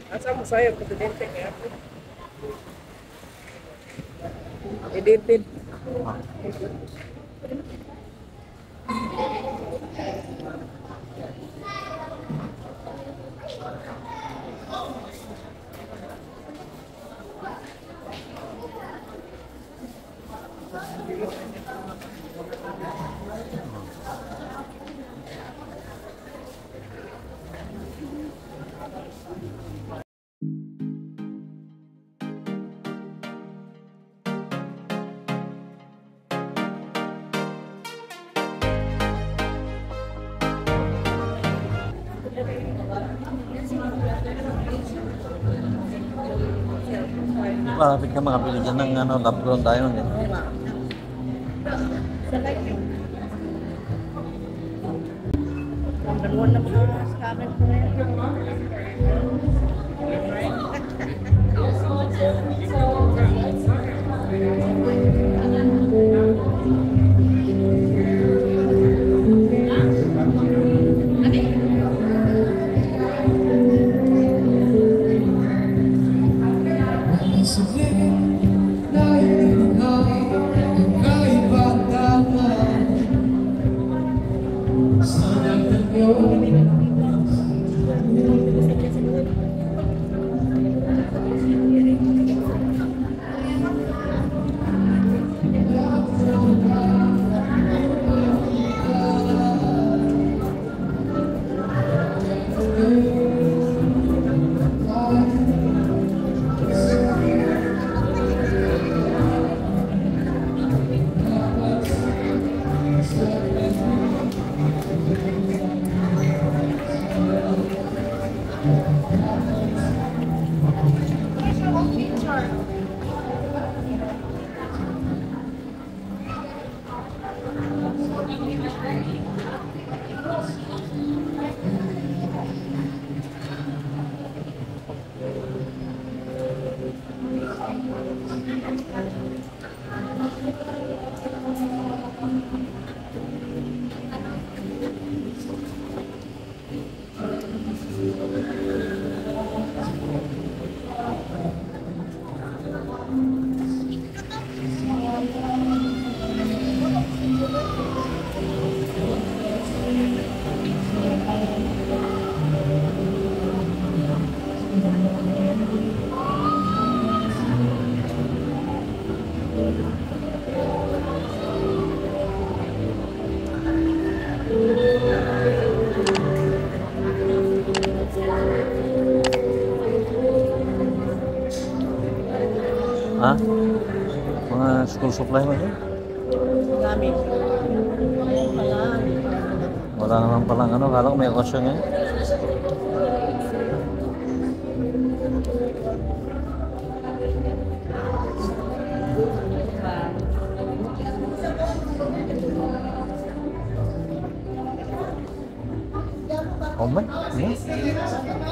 Asa mo sa'yo, presidente kaya po. Edited. Malapit ka makabili dyan ng ano, lab-grown diamond eh. Number one na mga scammer po na yan. Ha? Mga school supply mo yun? Dami. Ayun pala. Wala naman palang ano, kala ko may okasyon ngayon. Oh man, yeah.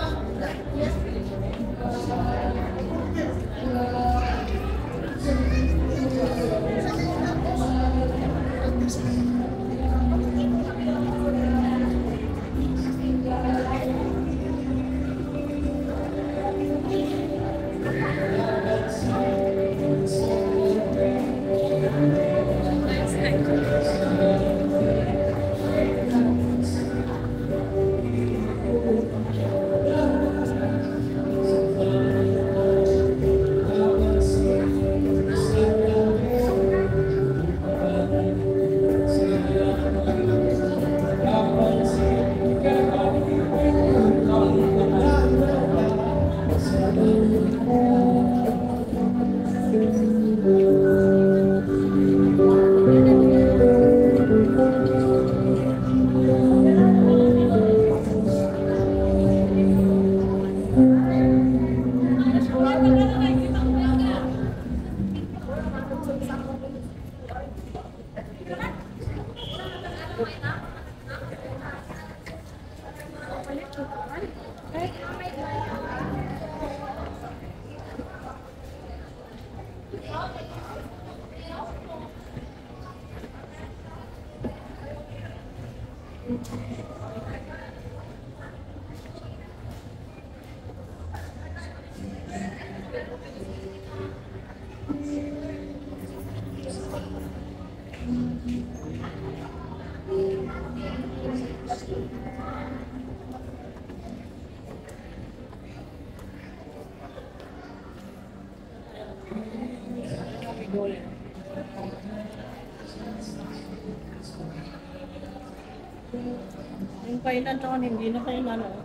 Yung kainan noon, hindi na kainan. Oh.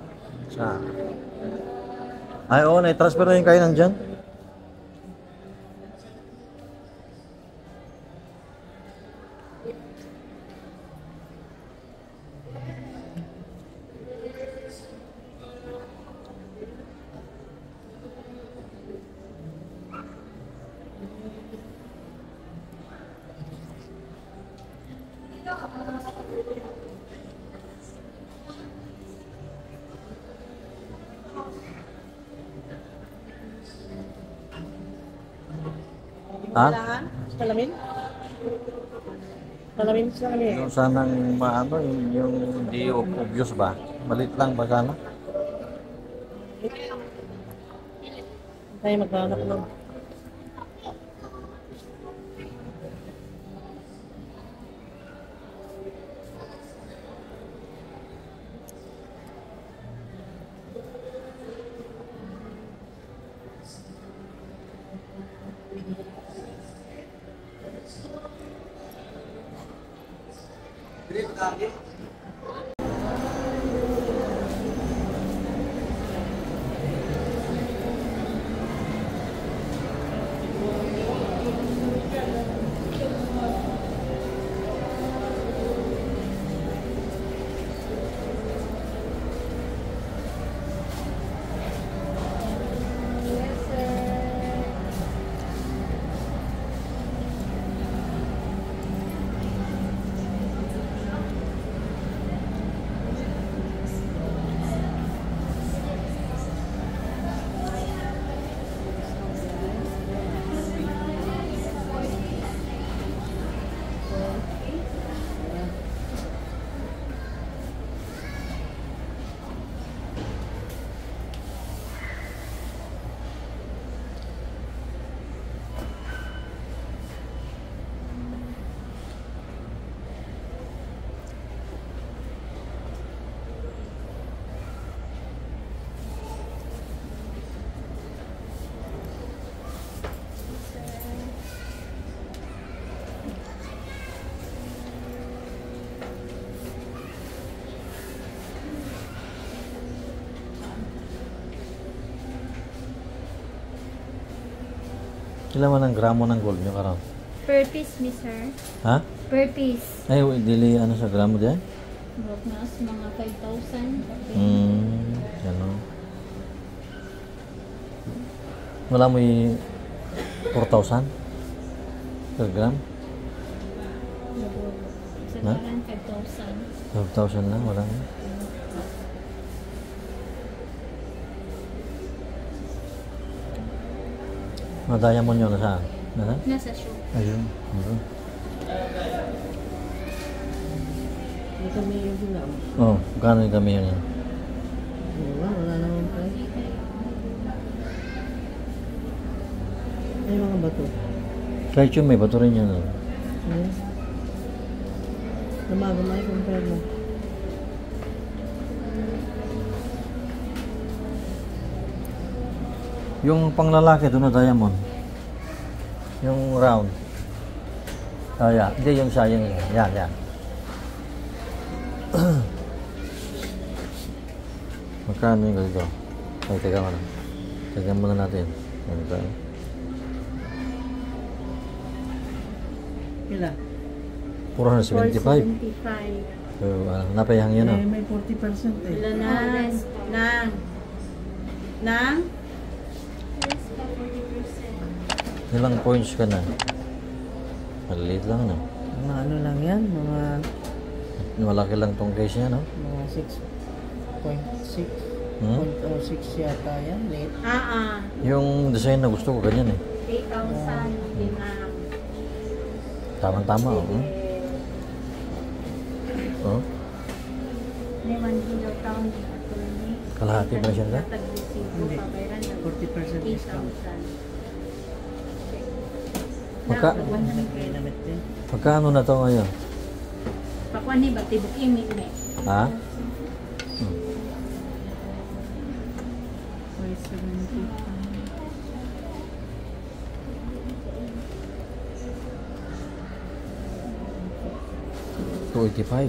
Sa? Ay, oo, na-transfer na yung kainan dyan. Ha? Kailangan? Salamin? Salamin sa kami. Yung sanang maano, yung hindi obvious ba? Malit lang ba sana? Tayo maghanap ng. Yes, sir. Kailan man ang gramo ng gold nyo karon? Per piece, mi sir. Ha? Per piece. Ay, dili ano sa gramo diyan? Broke na sa mga 5,000. Okay. Ano. Wala mo yung 4,000 per gram? Sa Na? karan, 5,000. 5,000 lang, wala na. Mga diamond yun, nasaan? Nasaan? Nasa shop. Ayun. Ayun. Hindi kami yung sila. Oh, gano'n yung kami yun? Wala, wala naman pa. Ay, mga bato. Kahit yun, may bato rin yun. Oh. Ayun. Gumagumay, compare mo. Yung panglalaki, doon na diamond. Yung round. Oh, yeah. Hindi, yung siya, yung, yan, yan. Magkano yung ganito? Ay, teka muna. Teka muna natin. Ganito. Pila? 475. 475. So, napayang yun, Eh, oh. may 40% eh. Wala na. Oh, less pa. Nang. Nang? Less pa 40%. Ilang points ka na? Maliliit lang, no? Mga ano lang yan, mga Malaki lang tong case niya, no? mga 6.6. Hmm? 0.06 yata yan, late. Ah, ah. Yung design na gusto ko, ganyan eh. 8,000. Lima. Tama-tama, oh. Oh. May 1 kilo taon din attorney. Kalahati ba siya na? Hindi. 40% discount. 8,000. Ginamit din. Magkano na to ngayon? Pakuan ni ba tibok imi me. Ha? 475. 285.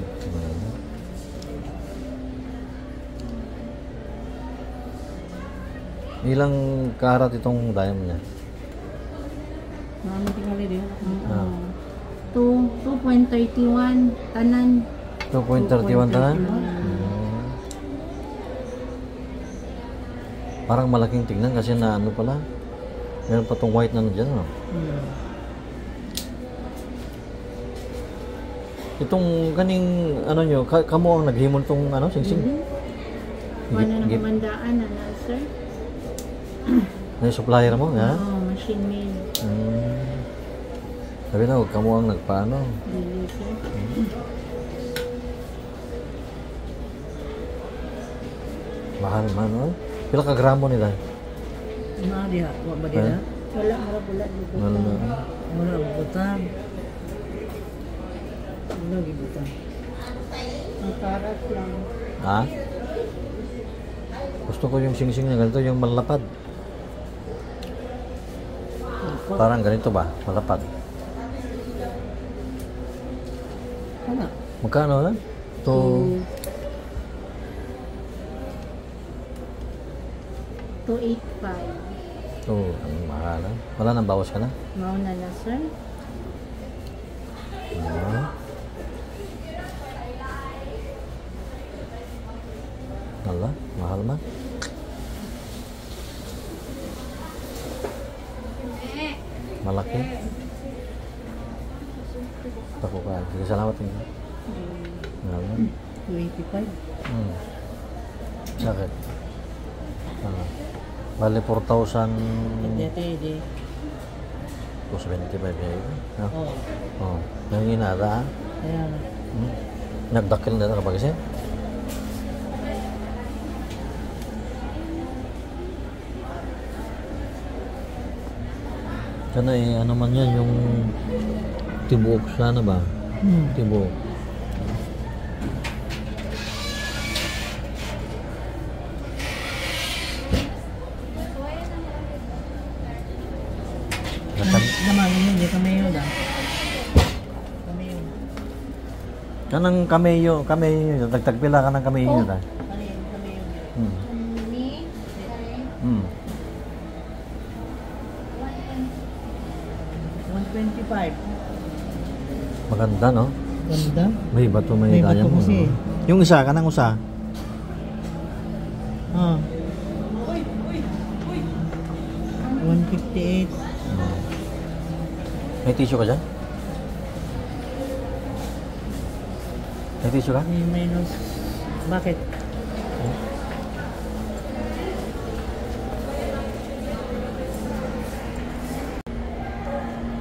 Ilang karat itong diamond niya? Marami tingali din. Ah. 2.31 tanan. 2.31 tanan? Parang malaking tignan kasi na ano pala. Meron pa tong white na dyan, no? Itong kaning ano nyo, kamo ang naghimon tong ano, singsing? Wala na kumandaan na na, sir. Na yung supplier mo, ha? Oo, machine made. Sabi na, huwag kamo ang nagpaano. Dili, sir. Mahal man, no? Pila ka gramo nila? Mga diha. Wa ba diha? Wala, harap wala. Dito. Wala na. Wala ang butang. Wala ang butang. Ang karat lang. Ha? Gusto ko yung singsing na ganito, yung malapad. Parang ganito ba? Malapad. Wala. Magkano na? To 285. To, ang mahal. Ah. Wala nang bawas ka na? Mao na na, sir. Ah. Wala, mahal man. Malaki. Tako ka. Sige, salamat. Mahal man. 285. Sakit. Ano? Bale, 4,000... Hindi, hindi. 275 niya ito. No? Oo. Oh. Nanginara, ah. Kaya, Nagdakil na kapag kasi. Sana eh, ano man yan, yung tibuok sana ba? Tibuok. Naman, hindi kami yun ah. Kami yun. Kanang kameyo, kameyo, dagdag pila ka ng kameyo ta. Ano yun? Kami yun. Ni, 125. Maganda, no? Ganda. May bato, may, May bato diamond. kasi. No? Yung isa, kanang usa. Ah. 158. May tissue ka dyan? May tissue ka? May minus. Bakit?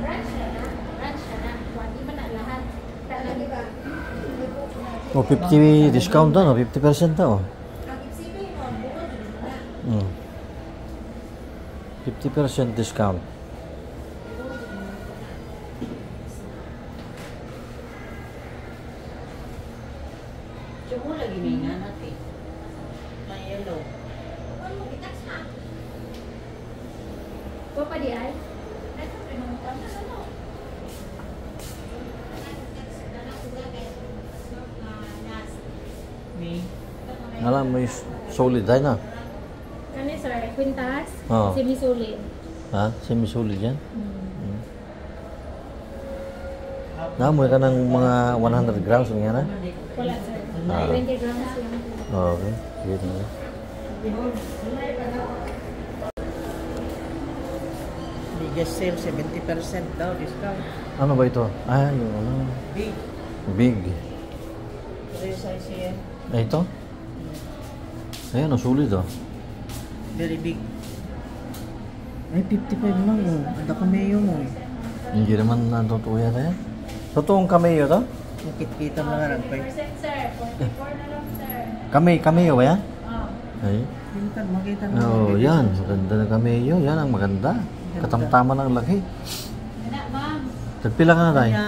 Branch na na. Branch na na. Di ba na lahat? Talaga ba? Oh, 50 discount na, no? 50% na, oh. 50% discount. Yung lagi may nga natin. May yellow. Pa di ay? May. Alam mo yung solid ay na. Ano sir? Quintas? Oo. Semi-solid. Ha? Semi-solid yan? Naamoy ka ng mga 100 grams, nga na? Wala sir. Ah. 20 grams lang. Okay. Sige na. Biggest sale, 70% daw discount. Ano ba ito? Ah, yung ano? Big. Big. Pero size yan. Ay, ito? Ayan, oh, solid oh. Very big. Ay, 55 lang oh. Ada kami yun oh. Hindi naman na totoo yata yan. Totoong cameo to? Nakikita mo na lang pa. 20%, sir. 44 na lang, sir. Cameo ba yan? Oh. Ay. Minsan makita mo. Oh, yan. Maganda na cameo. Yan ang maganda. Katamtaman ang laki. Ana, ma'am. Tagpila ka na tayo. Kaya,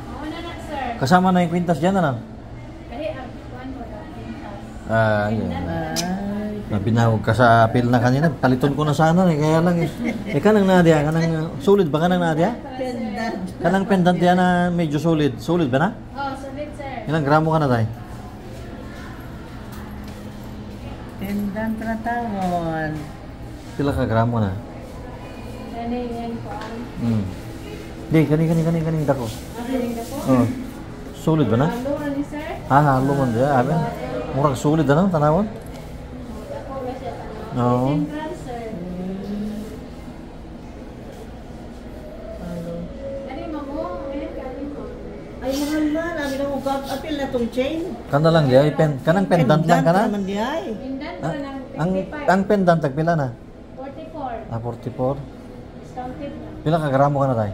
Oo na lang, sir. Kasama na yung kwintas dyan, ano? Kali, ang kuwan mo lang. Pintas. Ah, yan. ay, Nabinawag ka sa apil na kanina. Paliton ko na sana eh. Kaya lang eh. Eh, kanang Nadia. Kanang, solid ba kanang Nadia? pendant. Kanang pendant yan na medyo solid. Solid ba na? Oh, solid, sir. Ilang gramo ka na tayo? Pendant na tawon. Pila ka gramo na? Kani, yan kuwan. Di, kani, kani, kani, kani, dako. Ang galing na po. Oh. Solid ba na? Halo, ani, sir? Ah, halo man diya. Abi. Murag solid na, tanawon. Ako ba siya tanaw? Oo. 18 grams, sir. Ano? Ani, ma'am, oh. Ayan, kani mo. Ay, mahal man. Amin ang ugab. Apil na tong chain. Kana lang diya, pen, kanang pendant lang kana. naman di ay. Pendant Ah, pa ng ang 55. ang pendant tag pila na? 44. Ah, 44. Discounted na. Pila ka gramo ka na tay?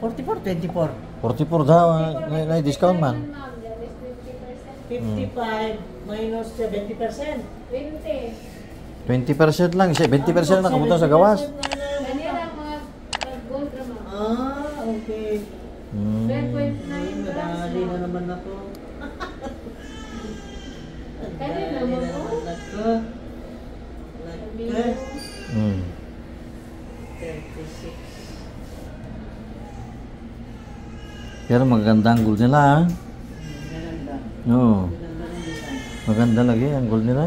44, 24. 44 daw, na discount man. Ma'am, there is 20%. 55 minus 70%. 20. 20% lang, 70% na kabutan sa gawas. Kani lang mga gold ra, ma'am. Ah, okay. 12.9 grams, Madali na ma'am. naman ako. Kani Madali na, na ma'am, naman oh. ako. Sabi Nagka. mo. 36. Pero maganda ang gold nila, ha? Maganda. Oo. Maganda ng design. Maganda lagi ang gold nila.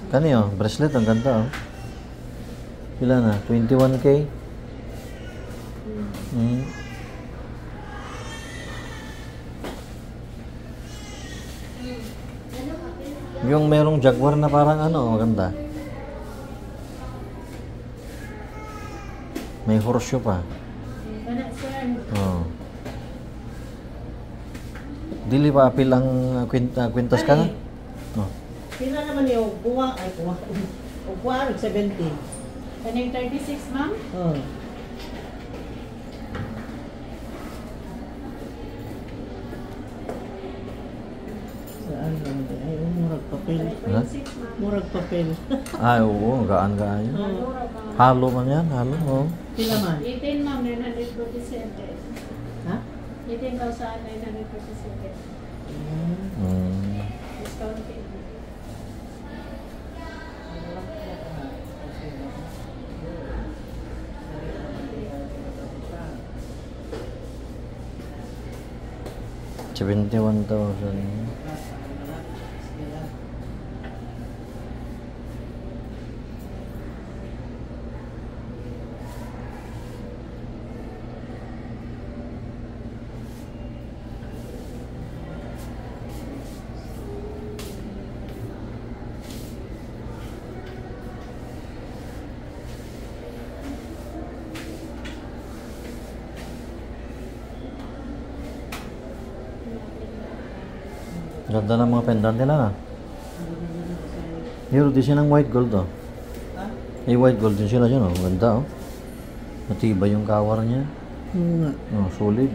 Kani oh, bracelet ang ganda oh. Pila na? 21K. Yung merong jaguar na parang ano, maganda. May horseshoe pa. Kana, sir. Oh. Dili pa apil ang kwintas ka na? Oh. Pila naman yung buwa, ay buwa. Buwa, 70. Kaning 36, ma'am. Oh. Saan lang di? Ay, oh, murag papel. 5.6, ma'am. Murag papel. Ay, oo, gaan-gaan yun. Halo ra, ma'am. Halo man yan, halo. Oh. Pila man? 18, ma'am, 947. Ha? 18,947. Discounted. $71,000. Ganda ng mga pendant nila na. Pero di siya ng white gold oh. Ha? May white gold din sila dyan oh. Ganda oh. Matibay yung kawar niya. Oo nga. Oh, solid.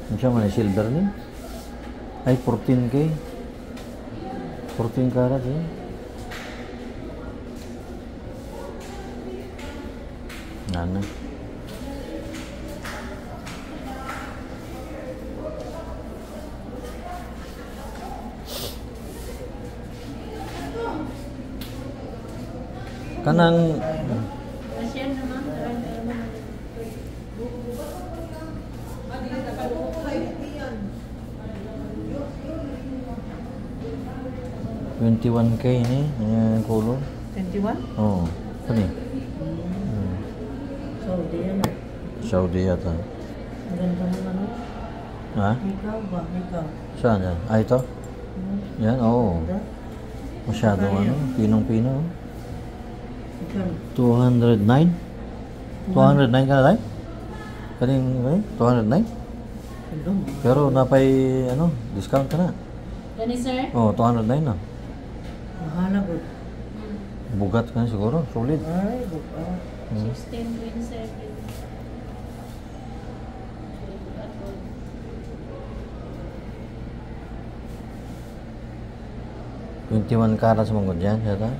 Ano siya man, silver niya? Ay, 14K. 14 karat eh. Ano? Kanang Asian na, ma'am. Tarang meron mo. 21K ni, yung color. 21? Oo. Ano eh? Saudi yan ah. Saudi yata. Ang ganda ng ano. Ha? Ikaw ba? Ikaw. Saan yan? Ah, ito? Yan, oo. Ganda. Masyadong ano, pinong-pino. Ikaw. 209? 209 ka na tayo? Kaning, eh, 209? Ganda mo. Pero napay, ano, discount ka na. Kani, sir? Oo, 209 na. Mahala ko. Bugat ka na siguro. Solid. Ay, buka. 16.7. At 21 carats mong yan, yata.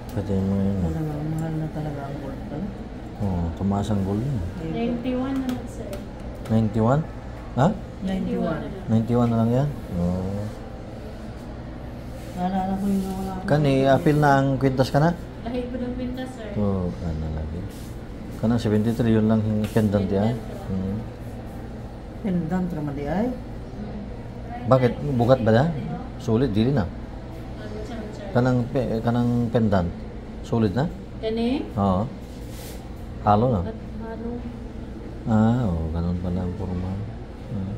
Pwede mo yun. Wala nga, mahal na talaga ang gold pala. Oo, tumaas ang gold yun. 91 na lang, sir. 91? Ha? 91. 91 na lang. 91 na lang yan? Oo. Naalala ko yung wala ako. Kani, apil na ang kwintas ka na? Lahi po ng pintas, sir. Oo, ano lagi. Kanang 73, yun lang yung pendant yan. Pendant raman di ay. Bakit? Bugat ba na? Solid, dili na. Ano siya, sir? Kanang pendant. Solid na? Kani? Oo. Halo na. At ano? Ah, oo, ganun pala ang forma. Ah.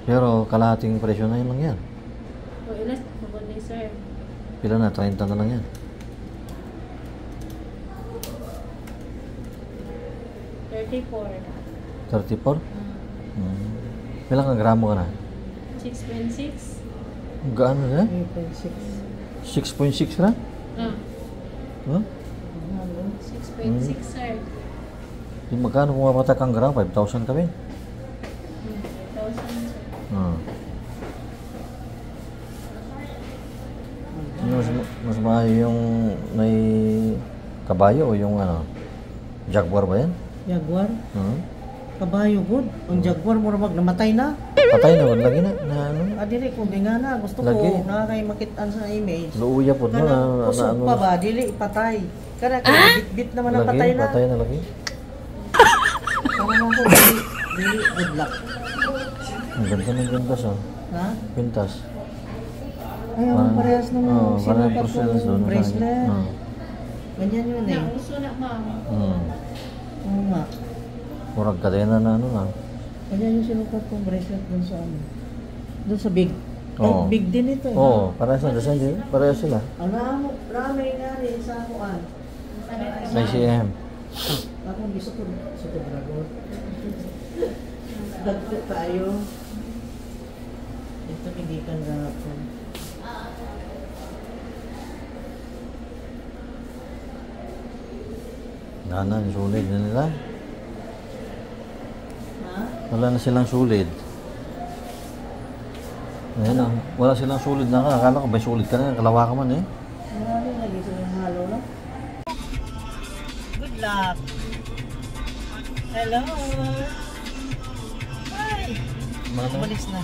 Pero kalahating presyo na yun lang yan. O ilas, mabuti, sir. Pila na? 30 na lang yan. 34. 34? Pila kang gramo ka na? 6.6. Gaano na? 8.6. 6.6 na? Ah, Huh? Ano? 6.6, sir. Yung magkano kung mapatak ang gramo? 5,000 kami. 5,000, sir. Mas, mas maayo yung may kabayo o yung ano? Jaguar ba yan? Jaguar. Hmm? Kabayo good. Ang jaguar mura mag namatay na. Patay na, lagi na. Na ano? Ah, dili ko nga na gusto Lagi. ko na kay makitaan sa image. Luuya po no? Kana Na, na, kusog ano, pa ba dili patay. Kana kay bit-bit naman ang lagi, patay na. Patay na lagi. Kana man ko dili dili good luck. Ang ganda ng kwintas oh. Ha? Kwintas. Ay, ang parehas nung Oo, parang sinukat porcelain kong doon. bracelet. Oo. Ganyan yun eh. Nauso na, ma'am. Oo nga. Murag kadena na ano na. Ganyan yung sinukat kong bracelet dun sa ano. Dun sa big. Ay, Oo. big din ito eh. Oo, parehas na design din. Parehas sila. Ang namo nga rin sa kuan. Sa ICM. Ako gusto ko sa dragon. Dagko tayo. Ito gigikan gahapon. Nana, yung sulit na nila. Ha? Wala na silang sulit. Ayan ah. Wala silang sulit na. Akala ko may sulit ka na. Kalawa ka man eh. Marami lagi silang halo no? Good luck. Hello. Hi. Mana? Umalis na.